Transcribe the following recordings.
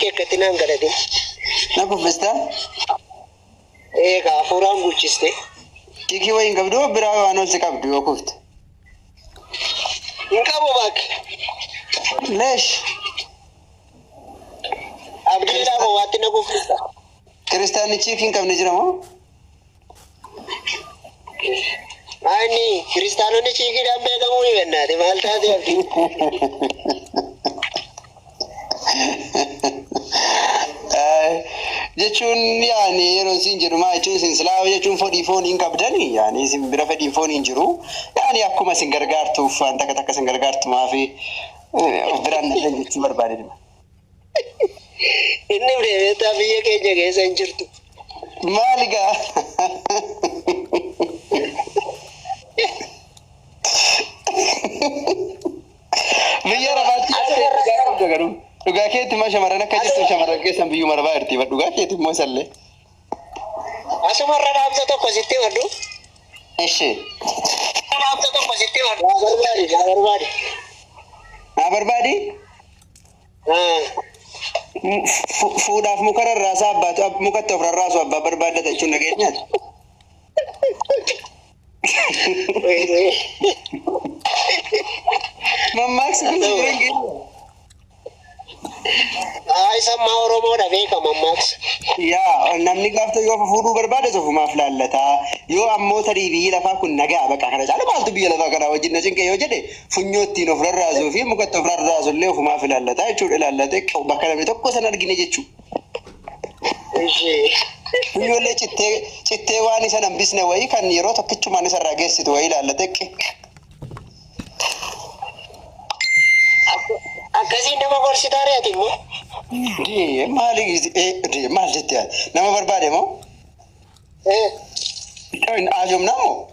Akkatti naan kadhatin. Na kuffistaa? Eegaa hafuuraan guuchiste. Kiikii wayii hin qabdu biraa waan ol si qabdu yoo kufte. Hin qabu baak. Leesh. Abdiidhaa bowaatti na kuffista. Kiristaanni chiikii hin qabne jira moo? Maanni kiristaanonni chiikiidhaan beekamuu ni bennaati. Maal taate abdii? Jechuun yaani yeroo isin jedhu maa jechuun isin silaa jechuun fedhii foonii hin qabdani yaani isin bira fedhiin foonii hin jiru yaani akkuma isin gargaartuuf waan takka takka isin gargaartu maafi of biraan dhabdan jechuu barbaade. Inni beektaa biyya keenya keessa hin jirtu. Maali gaa? Biyya Arabaatti dhugaa qabda garuu. Dhugaa keetti immoo shamarran akka jirtu shamarran keessan biyyuma Arabaa jirti. Dhugaa keetti immoo isallee. Asumarra dhaamsa tokko sitti himadhu. Ishi. Dhaamsa tokko sitti himadhu. Naa barbaadi, naa barbaadi. Naa barbaadi? Fuudhaaf muka rarraasaa abbaatu mukatti of rarraasu abbaa barbaaddata jechuun nageenyaati. Mammaaksi kun si bira hin geenye. Haa, isa ammaa Oromoodha beeka mammaaksa. Yaa namni gaaf yoo fuudhuu barbaade ofumaaf laallataa, yoo ammoo tarii biyyi lafaa kun nagaa baqa kana caala maaltu biyya lafaa kanaa wajjin na cinqe yoo jedhe, funyoo ittiin of rarraasuu fi mukatti of rarraasu illee ofumaaf ilaallataa jechuudha. Ilaallatee bakka namni tokko san argine jechuudha. Ishee. Funyoollee cittee cittee waan isa hambisne wayii kan yeroo tokkichumaan isarraa geessitu wayii ilaallatee qiq. Akkasiin nama gorsitaa re'ati immoo. Dee maali dee maal jettee ati? Nama barbaade moo? Haasofnaa moo?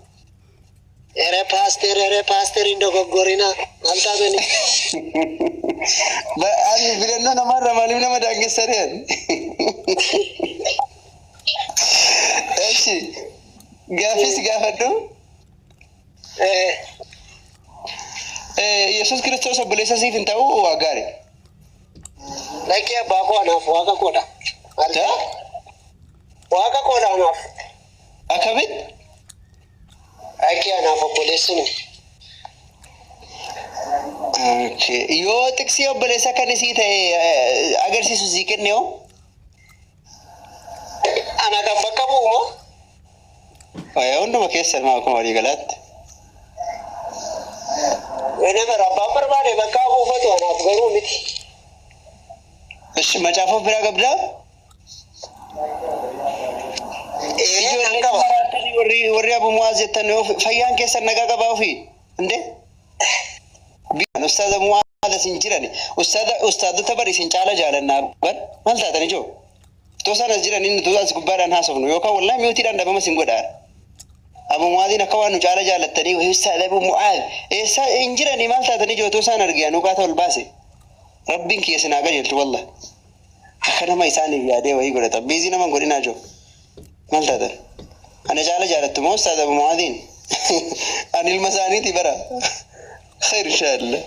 Ere paaster, ere paaster, hin dogoggorinaa. Maal taatani? Ani filannoo namaarra maaliif nama daangessanii ani? Eshi gaaffis gaafadhu. Yesuus Kiristoos obboleessa siif hin ta'u waa gaarii. Lakkii, abbaa koo anaaf waaqa koodha. Maal Taa? Waaqa koodha anaaf. Akkamitti? Lakkii, anaaf obboleessi miti. Okay. Yoo xiqsii obboleessa kan isii ta'e agarsiisu sii kenne hoo? Ana kan bakka bu'u moo? Hunduma keessan maa akkuma walii galaatti. Whenever abbaan barbaade bakka buufatu, anaaf garuu miti. Ishi macaafa of biraa qabdaa? Ee, kan Ijoolleen qaba. maraatanii warri Abu Mu'aaz jettan yoo fayyaan keessan nagaa qabaa ofii? Inde? Ustaaza Mu'aaz as hin jirani. Ustaadota bari isin caala jaalannaa bar. Maal taatan ijoo? Otoo isaan as jiran inni as gubbaadhaan haasofnu yookaan wallahi muteiidhaan dhabama isin godhaan. Abu Mu'aaziin akka waan nu caala jaalattanii wayii ustaaza Abu Mu'aaz eessa hin jirani, maal taatan ijoo? Otoo isaan argee anuu qaata ol baase. Rabbiin kiyya isin haa qajeelchu wallah. Akka nama isaaniif yaadee wayii godhata. Busy nama hin godhinaa ijoo. Maal taatan? Ana caala jaalattu moo ustaaza Abu Mu'aaziin? Ani ilma isaaniiti bara. Khair inshallah.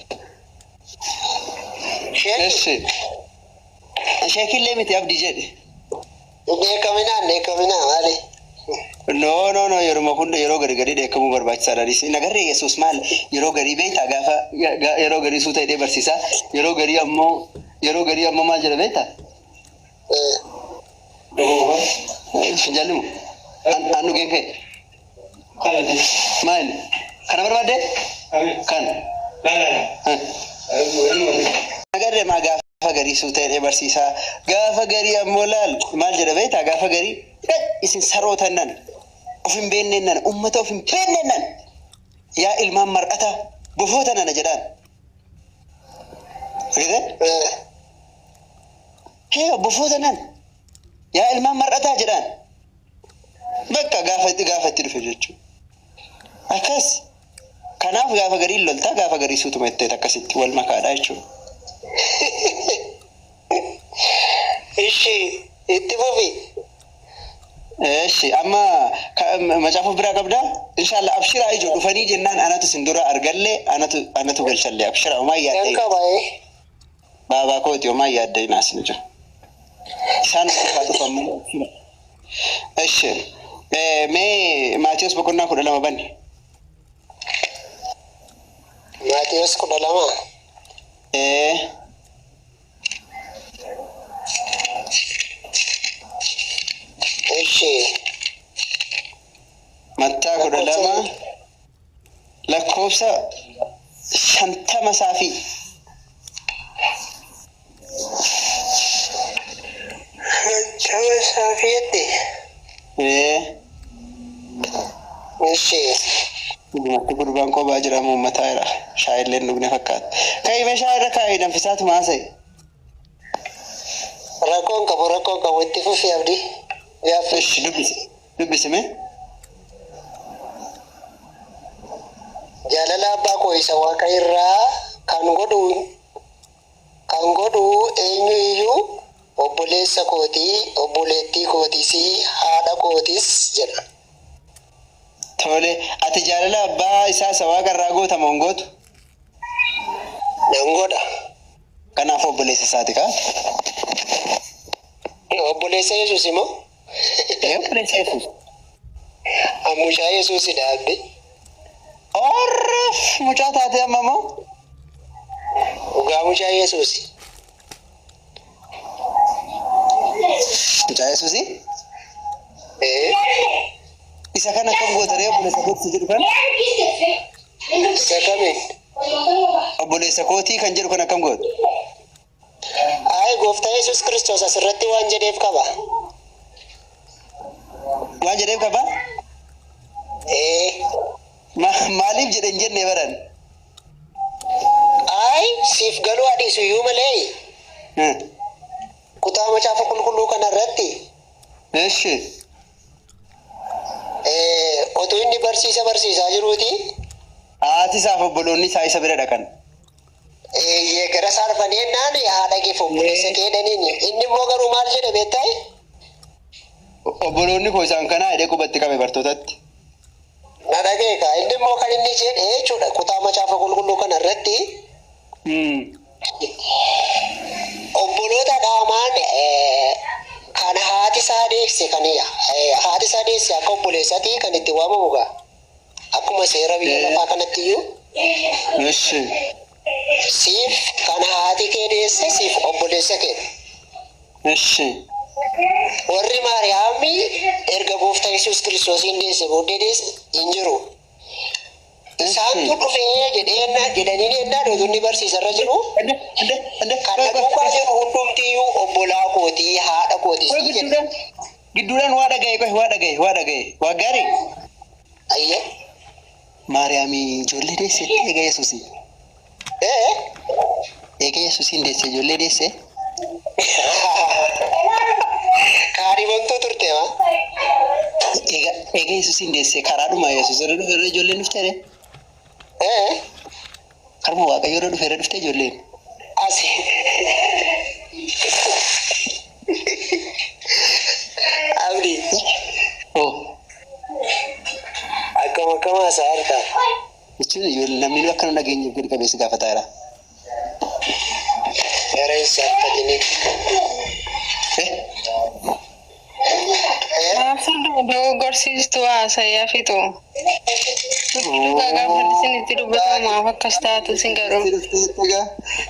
Sheekii. Eshi. Sheekillee miti abdii jedhe. Dheekkaminaa, dheekkaminaa maali? No, no, no, yeruma hunda yeroo gari gari dheekkamuu barbaachisaadha. Nagarree Yesuus maal yeroo garii beektaa, gaafa yeroo garii suuta hidhee barsiisaa, yeroo garii ammoo maal jedha beektaa? Finjaallimu an dhugeen ka'e. Maal kana barbaadde? Kan. Nagarree maa gaafa garii suuta hidhee barsiisaa, gaafa garii ammoo laal maal jedha beektaa, gaafa garii isin sarootan nan of hin beenneen nana, ummata of hin beenneen nan, yaa ilmaan mar'ata bofoota nana jedhaan. Argitee? Hee, bofoota nan, yaa ilmaan mar'ataa jedhaan. Bakka gaafa itti dhufe jechuudha. Akkas. Kanaaf gaafa garii loltaa, gaafa garii suutuma itti akkasitti wal makaadha jechuudha. Ishi itti fufi. Eshi, amma macaafa of biraa qabdaa? Inshallah, abshiraa ijoo, dhufanii jennaan anatu isin dura argallee, anatu galchallee, abshiraa homaa Kan yaadda. qaba. Baabaa kooti, homaa yaadda inaas ni jiru. Isaan haa dhufan malee. Eshi. Mee Maatiyos boqonnaa 12 banni. Maatiyos 12. Ee. Eshi. Mattaa 12 lakkoofsa 50 saafii. 50 saafiitti. Ee. Eshi. Dhugumatti gurbaan qobaa jedhamu uummataa jira. Shaayillee hin dhugne fakkaata. Ka'ii meeshaa irra kaa'ii danfisaatu maasa'e. Rakkoon qabu, rakkoon qabu, itti fufi Abdii. Gaaffii. Eshi, dubbisi. Dubbisi mee. Jaalala abbaa koo isa waaqa irraa kan godhu eenyu iyyuu obboleessa kootii, obboleettii kootiis, haadha kootiis jedha. Tole, ati jaalala abbaa isaa isa waaqa irraa goota moo hin gootu? Nan godha. Kanaaf obboleessa isaati kaa? Obboleessa Yesuus immoo? Ee, obboleessa Yesuus. Mucaa Yesuusidha, Abdi. Orref, mucaa taatee amma moo? Dhugaa mucaa Yesuusi. Mucaa Yesuusi? Ee. Isa kana akkam goota ree, obboleessa kootii jedhu kan? Isa kamiin? Obboleessa kootii kan jedhu kan akkam goota? Ay, gooftaa Yesuus Kiristoos asirratti waan jedheef qaba. Waan jedheef qaba? Ee. Maaliif jedhe hin jenne baran? Ay, siif galuu adiisu iyyuu malee kutaa macaafa qulqulluu kanarratti Eshi. Otuu inni barsiisa barsiisaa jiruuti. Haati isaaf obboloonni isaa isa bira dhaqan. Eeyyee, gara isaa dhufanii jennaan haadha kee fi obboleessa kee jedhaniin. Inni immoo garuu maal jedhe beektaa? Obboloonni koo isaan kanaa jedhee qubatti qabe bartootatti. Na dhageeka. Inni immoo kan inni jedhe jechuudha kutaa macaafa qulqulluu kanarratti obboloota qaamaan kan haati isaa deesse, kan haati isaa deesse akka obboleessaati kan itti waamamu gaa. Akkuma seera biyya lafaa kanatti iyyuu siif kan haati kee deesse siif obboleessa kee. Warri Maariyaami erga gooftaa Yesuus Kiristoosiin deesse booddee deesse hin jiru. Isaantu dhufee jedhee jedhanii ennaa inni barsiisarra jiru. Kan na duukaa jiru hundumtiyyuu obbolaa kootii, haadha kootii. Qoy, gidduudhaan waa dhagaye, qoy, waa dhagaye, waa dhagaye, waa gaarii. Ayyee. Maariyaamii ijoollee deessetti eega Yesuusii. Ee. Eega Yesuusiin deesse ijoollee deesse. Kaadhimamtuu turte maa? Eega Yesuusiin deesse karaadhuma Yesuus irra dhufe irra ijoolleen dhufte. Ee. Karuma Waaqayyo irra dhufe irra dhufte ijoolleen. Asi. Abdi. Oh. Akkam akkam haasaa harkaa. Jechuun ijoollee namni akka nu dhageenyeef gadi qabeessi gaafataa jira. Gara hin saaffatini. Eh? Ee. Maaf dogoggorsiistu haasayaa fixu? Dhugaa gaafa isin itti dubbatamu maaf akkas taatu isin garuu?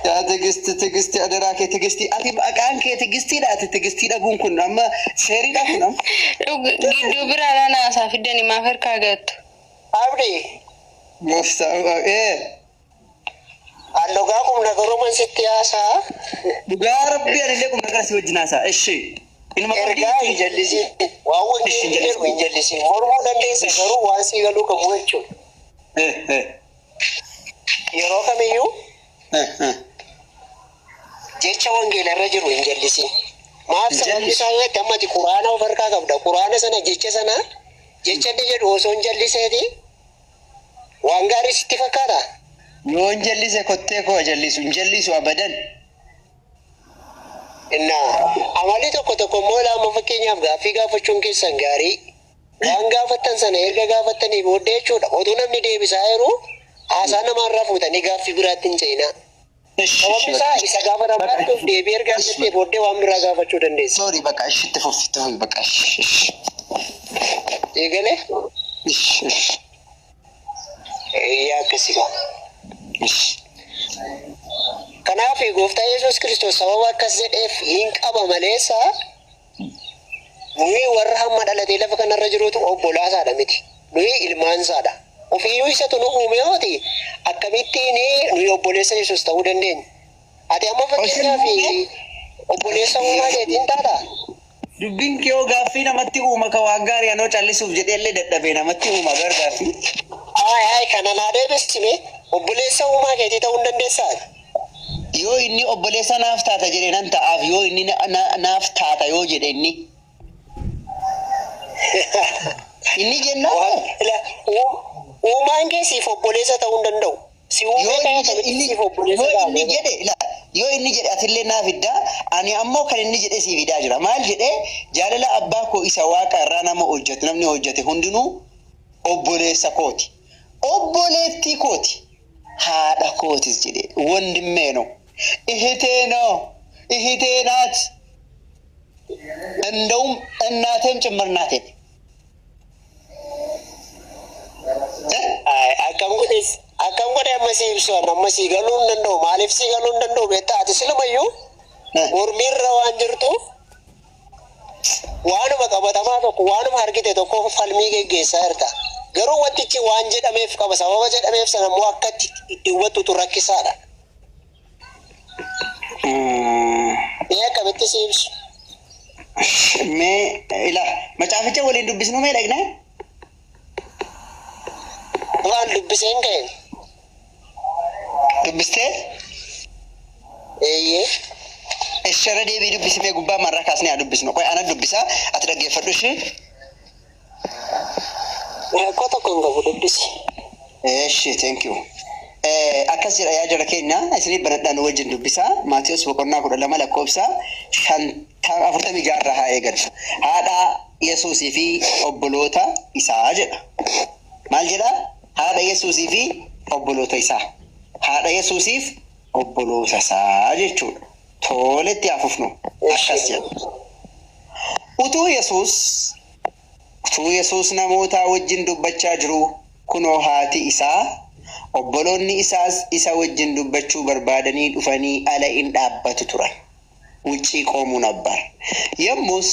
Yaa Tigisti, Tigisti, adaraa kee Tigisti, ati maqaan kee Tigistiidha, ati Tigistii dhabuun kun amma seeriidha kun amma. Gidduu biraadhaan haasaa fiddani maaf harkaa gattu? Abdi. Gooftaa, ee. Allogaa kumna garuu sitti haasaa. Dhugaa rabbii ani illee qubna gara si wajjin haasaa. Ishi. Ilma Ergaa hin jallisiin. Waan wangeelli jedhu hin jallisiin. Mormuu dandeessa, garuu waan sii galuu qabu jechuudha. Eh eh. Yeroo kamiyyuu Eh eh. jecha wangeela irra jiru hin jallisiin. Maaf Hin sababni jallisu. isaa yoo itti ammati quraana of harkaa qabda. Quraana sana jecha sana jecha inni jedhu osoo hin jalliseeti waan gaarii sitti fakkaata. Yoo hin jallise kottee koo jallisu, hin jallisu abadan. Innaa amalli tokko tokko immoo ilaamu, fakkeenyaaf gaaffii gaafachuun keessan gaarii. Waan gaafattan sana erga gaafattanii booddee jechuudha. Otuu namni deebisaa jiru haasaa namaarraa fuutanii gaaffii biraatti hin ce'inaa. Ishi Sababni ishi isaa bakka isa gaafa bakka namaattuuf deebii erga argattee booddee waan biraa gaafachuu dandeessa. Sorry, bakka ishi itti fufi, itti fufi bakka ishi ishi. Eegalee? Ishi ishi. Eeyyaa, akkasi qaba. Ishi. Kanaaf gooftaa Yesuus Kiristoos sababa akkas jedheef hin qaba maleessa nuyi warra hamma dhalatee lafa kanarra jirutu obbolaasaadha miti. Nuyi ilmaansaadha. Ofiiyyuu isatu nu uume yooti akkamittiin nuyi obboleessa Yesuus ta'uu dandeenya? Ati amma fakkeenyaaf obboleessa uumaa keetiin taataa? Dubbiin kee hoo gaaffii namatti uuma ka waan gaarii anoo callisuuf jedhee illee dadhabee namatti uuma gar gaaffii. Ayi ayi, kana naa deebisime, obboleessa uumaa keetii ta'uu hin dandeessaa? Yoo inni obboleessa naaf taata jedhe nan ta'aaf, yoo inni naaf taata yoo jedhe inni. Inni jennaan Uumaan kee siif obboleessa ta'uu hin danda'u. Si uumee yoo ka'ee inni jedhe akkamitti inni siif obboleessa yoo ta'a inni beekaa? jedhe la yoo inni jedhe atillee naaf iddaa, ani ammoo kan inni jedhe siif idaa jira. Maal jedhee? Jaalala abbaa koo isa waaqa irraa nama hojjetu, namni hojjete hundinuu obboleessa kooti. Obboleettii kooti. Haadha kootis jedhe. ወንድሜ ነው፣ እህቴ ነው፣ እህቴ ናት፣ እንደውም እናቴም ጭምር ናት። Akkam godhe amma si ibsu, amma si galuu hin danda'u. Maaliif si galuu hin danda'u beektaa? Ati silumayyuu mormiirra waan jirtuuf waanuma qabatamaa tokko, waanuma argite tokko falmii geggeessaa jirta. Garuu wantichi waan jedhameef qaba. Sababa jedhameef sana immoo akka itti hubattutu rakkisaadha. Mee akkamitti si ibsu? Mee ilaa macaaficha waliin dubbisnu, mee dhaqnee? Waan dubbiseen ka'e. Dubbistee? Eeyyee. Ishara deebii dubbisimee gubbaa marraa kaasnee haa dubbisnu. Qoy, ana dubbisaa, ati dhaggeeffadhu ishee. Rakkoo tokko hin qabu, dubbisi. Eeshi, thank you. Akkas jedha yaa jara keenya, isinii banadhaan wajjin dubbisaa. Maatiyus boqonnaa 12 lakkoofsa 46 haa eegalu. Haadha Yesuusii fi obboloota isaa jedha. Maal jedha? Haadha Yesuusii fi obboloota isaa. Haadha Yesuusiif obboloota isaa jechuudha. Toletti haafufnu. Akkas jedha. Utuu Yesuus namoota wajjin dubbachaa jiruu, kunoo haati isaa, obboloonni isaas isa wajjin dubbachuu barbaadanii dhufanii ala in dhaabbatu turan. ውጪ ቆሙ ነበር። Yommus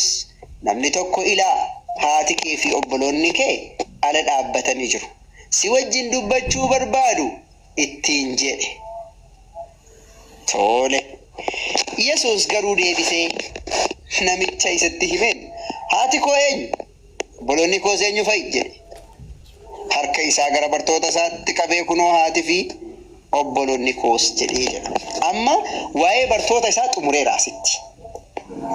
namni tokko, ilaa, haati kee fi obboloonni kee ala dhaabbatanii jiru. Si wajjin dubbachuu barbaadu ittiin jedhe. Tole. Yesuus garuu deebisee namicha isatti himeen, haati koo eenyu? Obboloonni koos eenyu fa'i? Jedhe. Harka isaa gara bartoota isaatti qabee, kunoo haati fi obboloonni koos jedhee jedha. Amma waa'ee bartoota isaa xumureera asitti.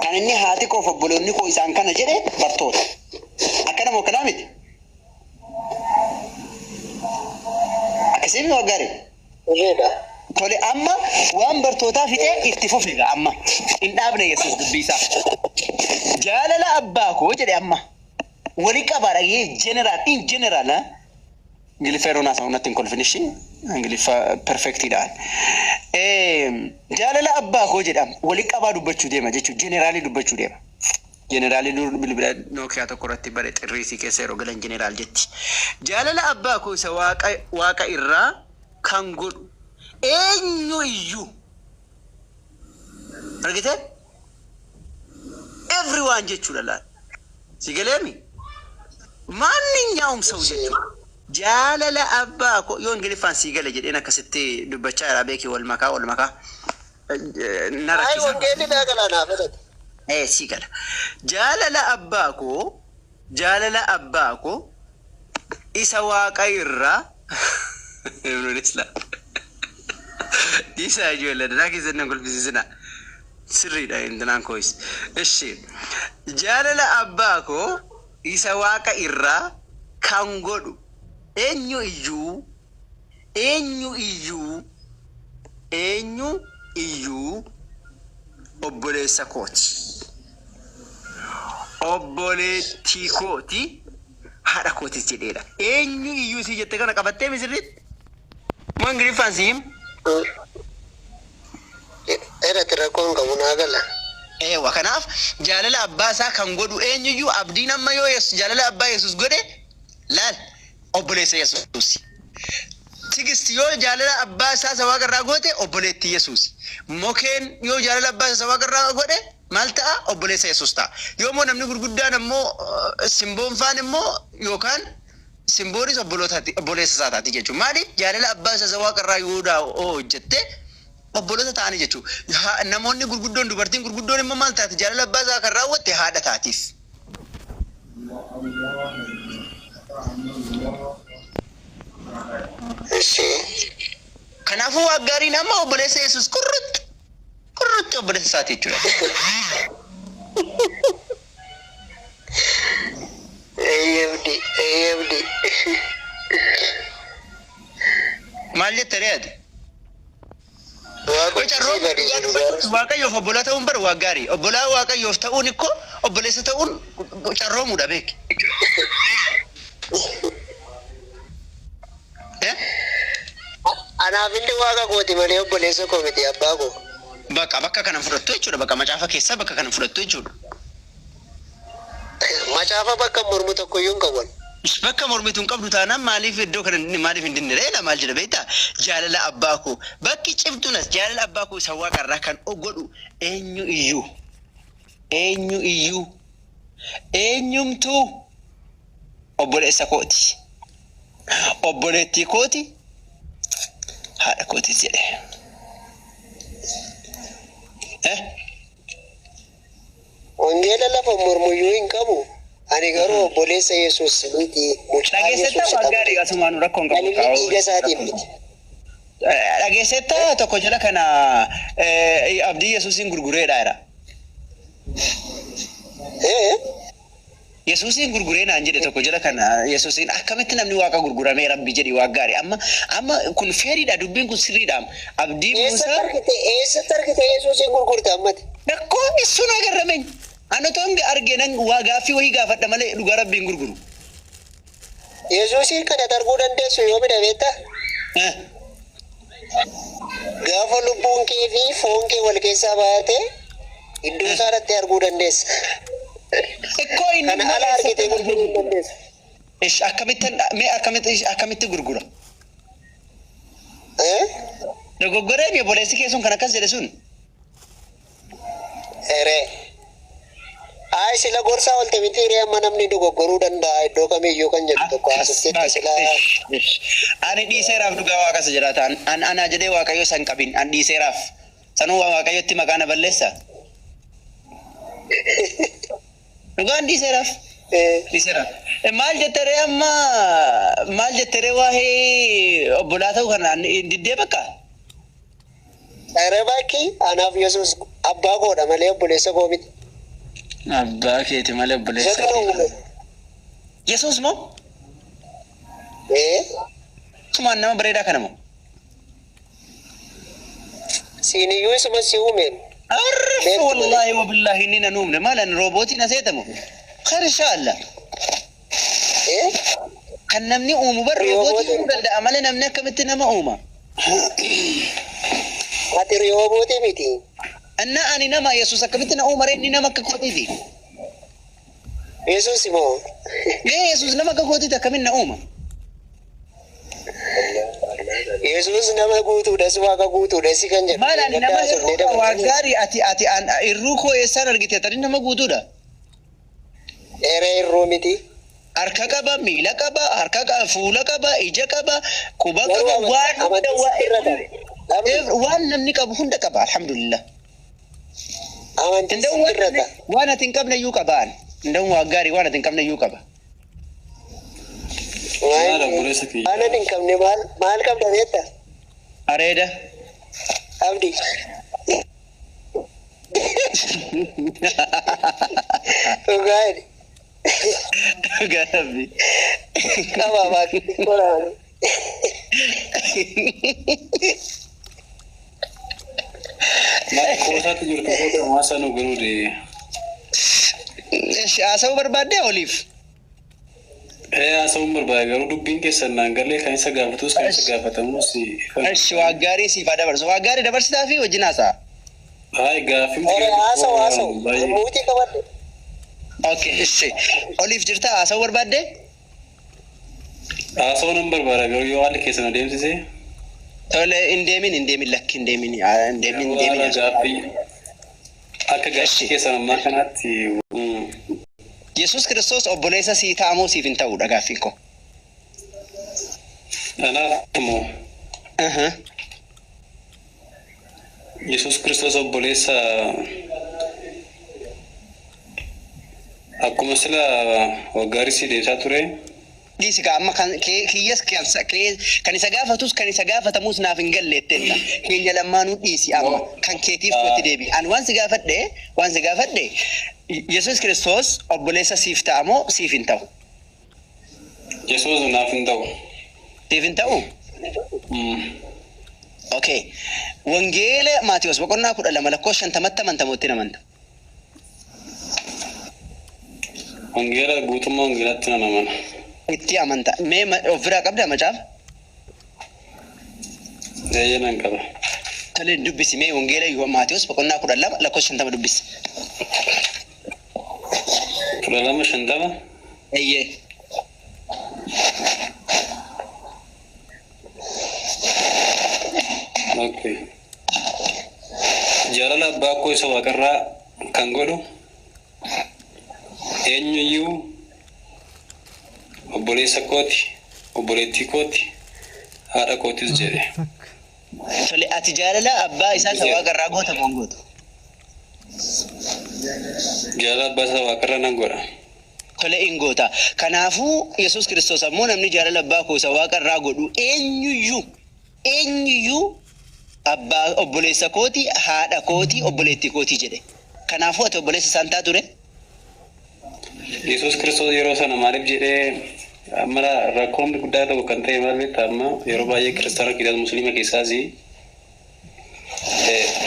Kan inni haati koof obboloonni koo isaan kana jedhe bartoota. Akkana moo akkanaa miti? Akkasii waggaarii. Sirriidha. Tole, amma waan bartootaa fixee itti fufeera amma. Hin dhaabne Yesuus dubbii isaa. Jaalala abbaa koo jedhe amma. Wali qabaadha general, in general. Ingiliffa yeroo naasa'u natti hin kolfin ishee. Ingiliffa perfectiidhaan. Jaalala abbaa koo jedhama. Wali qabaa dubbachuu deema jechuudha. Generalii dubbachuu deema. Generalii dur bilbila Nookiyaa tokko irratti bare xirriisii keessa yeroo galan general jetti. Jaalala abbaa koo isa waaqa irraa kan godhu eenyu iyyuu, argite, everyone jechuudha laal. Si galeemi? ማንኛውም ሰው jechuudha. Jaalala abbaa koo yoo Ingiliffaan sii gale jedheen akkasitti dubbachaa jira, beeki, wal makaa wal makaa. Na Ay, rakkisa. Wangeelli naa galaa naa fedhate. Ee, sii gala. Jaalala abbaa koo, jaalala abbaa koo isa waaqa irraa. Ibnul Islaam. Isa ijoollee danaa keessatti nan kolfisiisina. Sirriidha intinaan koo'is. Ishi, jaalala abbaa koo isa waaqa irraa kan godhu eenyu iyyuu, eenyu iyyuu, eenyu iyyuu obboleessa kooti. Obboleettii kooti, haadha kootis jedheedha. Eenyu iyyuu si jette kana qabattee misirriitti? Moo Ingiliffaan si hima? Irratti rakkoon qabu naa gala. Eewa, kanaaf jaalala abbaa isaa kan godhu eenyuyyuu, abdiin amma yoo jaalala abbaa Yesuus godhe, laal, obboleessa Yesuus. Tigist yoo jaalala abbaa isaa isa waaqarraa goote, obboleettii Yesuus. Mokeen yoo jaalala abbaa isaa isa waaqarraa godhe, maal ta'a? Obboleessa Yesuus ta'a. Yoo immoo namni gurguddaan immoo simboon faan immoo yookaan simboonis obboleessa isaa taati jechuudha. Maaliif? Jaalala abbaa isaa isa waaqarraa yoo hojjette, obboloota ta'anii jechuudha. Namoonni gurguddoon, dubartiin gurguddoon immoo maal taati? Jaalala abbaa isaa kan raawwatte haadha taatiif. Ishi. Kanaafuu Waaggaariin amma obboleessa Yesuus qurrutti qurrutti obboleessa isaati jechuudha. Eeyyamdi, eeyyamdi. Maal jette ree ati? Waaqa sii. Waaqayyoof obbolaa ta'uun bara waa gaarii. Obbolaa Waaqayyoof ta'uun ikkoo obboleessa ta'uun carroomuudha, beeki. Eh? Anaaf inni waaqa kooti malee obboleessa koo miti, abbaa koo. Bakka bakka kana fudhattu jechuudha. Bakka macaafa keessaa bakka kana fudhattu jechuudha. Macaafa bakka mormu tokko iyyuu hin qabu. Bakka mormitu hin qabdu taanaan, maaliif iddoo kana maaliif hin dinne? Reela maal jedha beektaa? Jaalala abbaa koo. Bakki cimtuunas jaalala abbaa koo isa waaqarraa kan godhu eenyu iyyuu. Eenyu iyyuu. Eenyumtuu obboleessa kooti. Obboleettii kooti. Haadha kootis jedhe. Eh? Wangeela lafa mormuyyuu hin qabu. Ani garuu obboleessa Yesuus miti. Mucaa Dhageessetta, Yesuus waan gaarii asumaan rakkoon Kan qabu. inni dhiiga isaatiin miti. Dhageessetta, tokko jala kana abdii Yesuusiin gurgureedha jedha. Eh? Yesuusiin gurguree naan jedhe tokko jala kana. Yesuusiin akkamitti namni waaqa gurguramee? Rabbi jedhi, waan gaarii, amma amma kun fairiidha, dubbiin kun sirriidha. Abdii Eessatti Muusaa argite? Eessatti argite Yesuusiin gurgurte ammati? Rakkoo ibsuun agarrameen ani otoo hin arge nan waa gaaffii wayii gaafadha malee dhugaa Rabbiin gurguru. Yesuusiin kana arguu dandeessu yoomidha beektaa? Eh. Gaafa lubbuun kee fi foon kee wal keessaa baate, iddoo isaatti arguu dandeessa. Ikkoo inni Kana ala argitee gurguruu hin dandeessu. Ish, akkamitti mee akkamitti akkamitti gurgura? Eh? Dogoggoree obboleessi kee sun kan akkas jedhe sun. Ere. Ay, sila gorsaa oolte miti hiree, amma namni dogoggoruu danda'a iddoo kamiyyuu kan jedhu tokko haasoftetti sila. Ani dhiiseeraaf, dhugaa waaqasa jiraata. An anaa jedhee Waaqayyo san qabin, an dhiiseeraaf. Sanuu waa Waaqayyotti maqaa na balleessa. Dhugaan dhiiseeraaf. Dhiiseeraaf. Maal jettaree amma, maal jettaree waa'ee obbolaa ta'uu kana diddee bakka? Ere, bakki anaaf Yesuus abbaa koodha malee obboleessa koo miti. Abbaa keeti malee obboleessa Isa kana uume. Yesuus moo? Ee. Sumaan nama bareedaa kana moo? Siiniyyuu isuma si uumeen. Arraf, wallahi wa billahi inni nan uumne. Maal, ani roobootiin aseetamu? Khair insha Allah. Ee. Kan namni uumu bar roobootii uumuu danda'a malee namni akkamitti nama uuma? Ati roobootii miti. Anna ani nama, Yesuus akkamitti na uuma ree? Inni nama akka kootiiti. Yesuus moo? Mee Yesuus nama akka kootiiti, akkamitti na uuma? Yesuus nama guutuudhas waaqa guutuudhas kan jedhu. Maal, ani nama hir'uudha, waan gaarii, ati an hir'uu koo eessaan argite? Ati nama guutuudha. Ere, hir'uu miti. Harka qaba, miila qaba, harka qaba, fuula qaba, ija qaba, quba qaba, waan hunda, waan namni qabu hunda qaba, alhamdulillah. Amantii Inda'u sirrata. waan ati hin qabne iyyuu qaba an. Inda'u waan gaarii, waan ati hin qabne iyyuu qaba. Maal, obboleessa kiyya? Waan ani hin qabne maal maal qabda beekta? Areeda. Abdi. Dhugaa jedhi. Dhugaa Rabbi. Qaba baakii xiqqoo lamaan. Maal, qoosaatti jirtu booda hawaasa nu garuu dee. Haasa'uu barbaaddee oliif. Ee, haasa'uun barbaade, garuu dubbiin keessan naan galee, kan isa gaafatus kan isa gaafatamus. Ishi, waan gaarii siif haa dabarsu. Waan gaarii dabarsitaa fi wajjin haasa'a. Hayi gaaffii Haasa'u haasa'u. Muutii qabadhe. Okay, ishi. Oliif jirta haasa'uu barbaadde? Haasa'uu nan barbaada garuu yoo haalli keessan adeemsise. Tole hin deemin hin deemin lakki hin deemin hin deemin hin deemin. Gaaffii akka gaaffii keessan ammaa kanaatti. Yesuus Kiristoos obboleessa sii ta'amoo siif hin ta'uudha gaaffiin koo. Kanaaf immoo Yesuus Kiristoos obboleessa akkuma sila waggaarii si deebisaa ture. Dhiisi kaa amma kan kiyyas kan isa gaafatus kan isa gaafatamus naaf hin galle jetteetta. Keenya lammaanuu dhiisi amma kan keetiif kootti deebi. Ani waan si gaafadhe waan si gaafadhe Yesuus Kiristoos obboleessa siif ta'amoo siif hin ta'u? Yesuus naaf hin ta'u. Siif hin ta'u? Okay. Wangeela Maatiyos boqonnaa 12 lakkoofsa 50tti amantamoo itti amanta? Wangeela guutummaa wangeelaatti nan amana. Itti amanta. Mee of biraa qabdaa macaafa? Eeyyee nan qaba. Tole dubbisi mee wangeela Maatiyos boqonnaa 12 lakkoofsa 50 dubbisi. 12:50? Eeyyee. Okay. Jaalala abbaa koo isa waaqarraa kan godhu eenyuyyuu obboleessa kooti, obboleettii kooti, haadha kootis jedhe. Tole ati jaalala abbaa isaa isa waaqarraa goota moo hin gootu? Jaalala abbaa isaa waaqarraa nan godha. Tole hin goota. Kanaafuu Yesuus Kiristoos ammoo namni jaalala abbaa koo isa waaqarraa godhu eenyuyyuu eenyuyyuu abbaa obboleessa kooti, haadha kooti, obboleettii kooti jedhe. Kanaafuu ati obboleessa isaan taatu ture? Yesuus Kiristoos yeroo sana maaliif jedhee amma rakkoon guddaa tokko kan ta'e maal beektaa amma yeroo baay'ee kiristaana keessaa musliima keessaas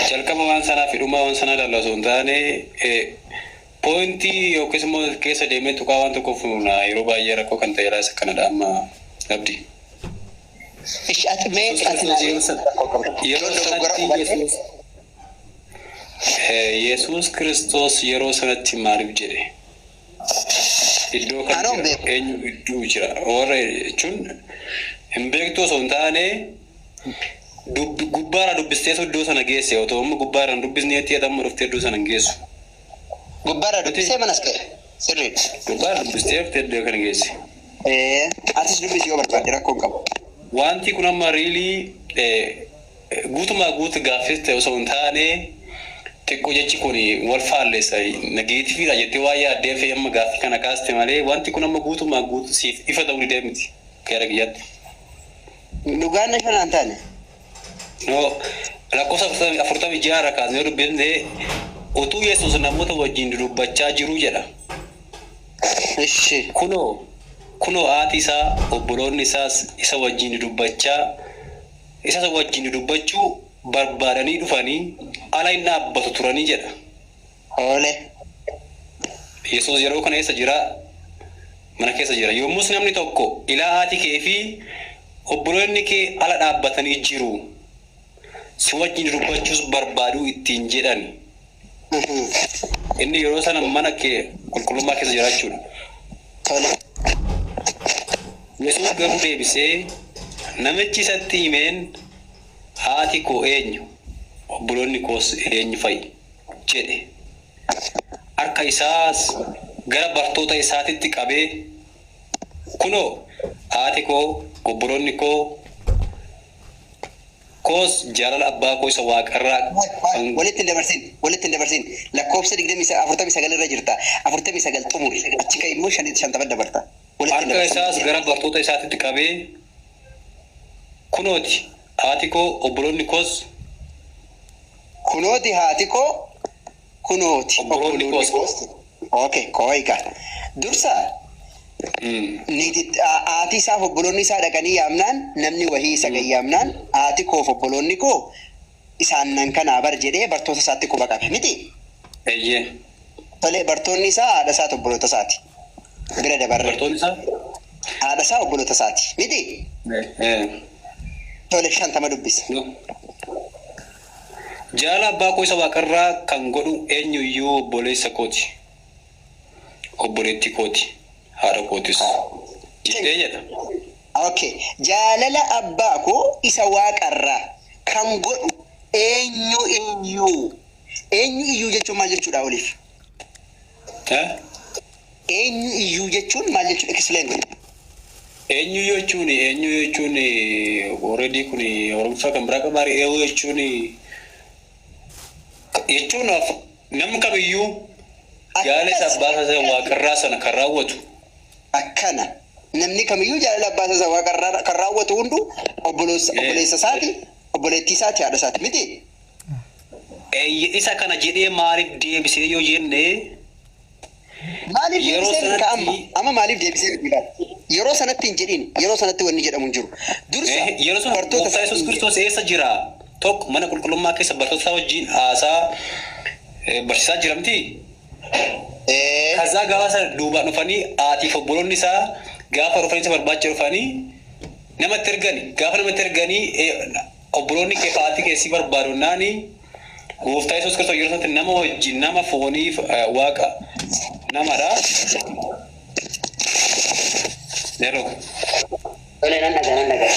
jalqaba waan sanaa fi dhuma waan sanaa ilaalla osoo hin taane pointii yookiis immoo keessa deemee tuqaa waan tokko fuuna yeroo baay'ee rakkoo kan ta'e isa kanadha amma abdi. Ishi ati mee ati Yeroo sanatti Yesuus Kiristoos yeroo sanatti maaliif jedhe? Iddoo kan jira eenyu iddoo jira warra jechuun hin beektu osoo hin taane gubbaarraa dubbistee iddoo sana geesse otoo amma gubbaarraa hin dubbisneetti amma dhuftee iddoo sana hin geessu. Gubbaarraa dubbisee manas ka'e sirriidha. Gubbaarraa dubbistee dhuftee iddoo kana geesse. Atis dubbisi yoo barbaadde rakkoo hin qabu. Wanti kun amma really guutumaa guutu gaaffis ta'e osoo hin taane xiqqoo jechi kun wal faalleessa negativeidha jettee waan yaaddee fi amma gaaffii kana kaaste malee wanti kun amma guutumaa guutu siif ifa ta'uu didee miti gara kiyyaatti. Dhugaan na shanaan taane. No lakkoofsa 46 irra kaasnee yoo dubbifne utuu Yesuus namoota wajjin dubbachaa jiruu jedha. Ishi. Kunoo kunoo haati isaa obboloonni isaas isa wajjin dubbachaa isa wajjin dubbachuu barbaadanii dhufanii ala hin dhaabbatu turanii jedha. Oole. Yesuus yeroo kana eessa jira? Mana keessa jira. Yommus namni tokko ilaa haati kee fi obboloonni kee ala dhaabbatanii jiru. Si wajjin dubbachuus barbaaduu ittiin jedhan. Inni yeroo sana mana kee qulqullummaa keessa jira jechuudha. Tole. Yesuus garuu deebisee namichi isatti himeen haati koo eenyu obboloonni koos eenyu fa'i jedhe. Harka isaas gara bartoota isaatitti qabee kunoo haati koo obboloonni koo koos jaalala abbaa koo isa waaqarraa Walitti hin dabarsin walitti hin dabarsin lakkoofsa 49 irra jirta 49 xumuri achi ka'e immoo 50 dabarta. Harka isaas gara bartoota isaatitti qabee kunooti haati koo obboloonni koos Kunooti haati koo kunooti obboloonni koos. Okay, koo'ika. Dursa haati isaaf obboloonni isaa dhaqanii yaamnaan namni wahii isa yaamnaan haati koof obboloonni koo isaan nan kanaa bar jedhee bartoota isaatti quba qabe miti. Eeyyee. Tole bartoonni isaa haadha isaati obboloota isaati. Bira dabarre. Bartoonni isaa? Haadha isaa obboloota isaati miti. Tole 50 dubbisa. Jaalala abbaa koo isa waaqarraa kan godhu eenyuyyuu obboleessa kooti. Obboleettii kooti. Haadha kootis. Jedhee jedha. Okay. Jaalala abbaa koo isa waaqarraa kan godhu eenyu iyyuu. Eenyu iyyuu jechuun maal jechuudha oliif? Eh? Eenyu iyyuu jechuun maal jechuudha? Explain godhi. Eenyu jechuun already kun Oromifaa kan biraa qabaa. Eenyu jechuun namni kamiyyuu jaalala isa abbaa isaa waaqarraa sana kan raawwatu. Akkana. Namni kamiyyuu jaalala abbaa isaa waaqarraa kan raawwatu hunduu obboleessa obboleessa isaati, obboleettii isaati, haadha isaati miti. Isa kana jedhee maaliif deebisee yoo jenne, Maaliif yeroo deebisee ka amma sanatti amma maaliif deebisee ilaali? Yeroo sanatti hin jedhin, yeroo sanatti wanni jedhamu hin jiru. Dursa Yeroo sana bartoota gooftaa Yesuus Kiristoos eessa jira? Tokko, mana qulqullummaa keessa bartoota isaa wajjin haasaa barsiisaa jiramti. Kazaa gaafa sana duubaan dhufanii haatiif obboloonni isaa gaafa dhufanii isa barbaacha dhufanii namatti ergani. Gaafa namatti erganii obboloonni kee haati kee si barbaadu naani, gooftaa Yesuus Kiristoos yeroo sanatti nama wajjin nama fooniif waaqa namadha. Yeroo. Tole, nan dhagaa, nan dhagaa.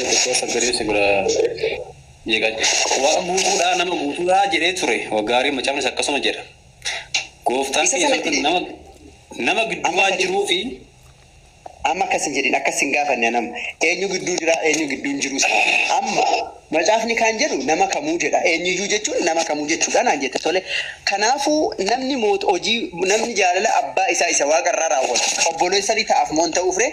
Xiqqoo sagalee si bira jeeqaa. Waaqa guutuudhaa, nama guutuudhaa jedhee ture. Waggaarii macaafnis akkasuma jedha. Gooftaan Isa keenya sana Yesuus jedhe. nama gidduu Amma waan sadi. jiruu fi Amma akkas hin jedhin, akkas hin gaafanne. Nama eenyu gidduu jira, eenyu gidduu hin jiru. Amma macaafni kan jedhu nama kamuu jedha. Eenyuyyuu jechuun nama kamuu jechuudha naan jette, tole. Kanaafuu namni moot hojii namni jaalala abbaa isaa isa waaqarraa raawwatu obboleessa ni ta'aaf moo hin ta'uuf ree?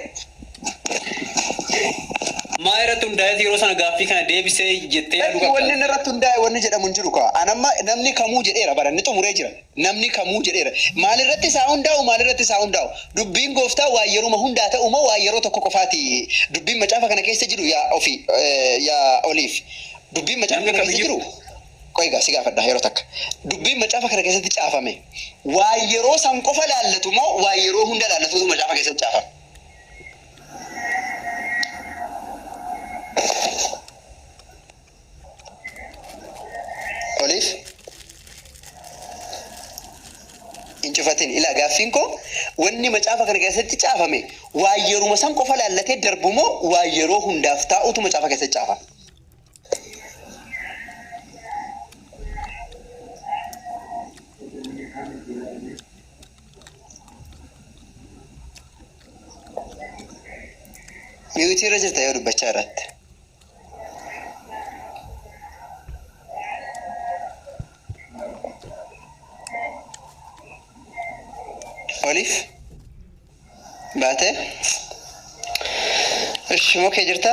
Maa irratti hundaa'eeti yeroo sana gaaffii kana deebisee jettee yaaduu Lakki, wanni qabda. inni irratti hundaa'e wanni jedhamu hin jiru kaa. Anamma namni kamuu jedheera bara inni xumuree jira. Namni kamuu jedheera. Maalirratti isaa hundaa'u, maalirratti isaa hundaa'u? Dubbiin gooftaa waa yeruma hundaa ta'u moo waa yeroo tokko qofaati? Dubbiin macaafa kana keessa jiru yaa ofii yaa oliif. Dubbiin macaafa Namni kana keessa kamiyyuu jiru. Qoy egaa si gaafadha yeroo takka. Dubbiin macaafa kana keessatti caafame waa yeroo san qofa laallatu moo waa yeroo hunda laallatutu macaafa keessatti caafame? Oliif? Hin cufatin. Ilaa, gaaffiin koo wanni macaafa kana keessatti caafame waa yeruma san qofa laallatee darbu moo waa yeroo hundaaf taa'utu macaafa keessatti caafame? Mute irra jirta yoo dubbachaa irratti. Oliif? Baatee? Ishi mokee jirta?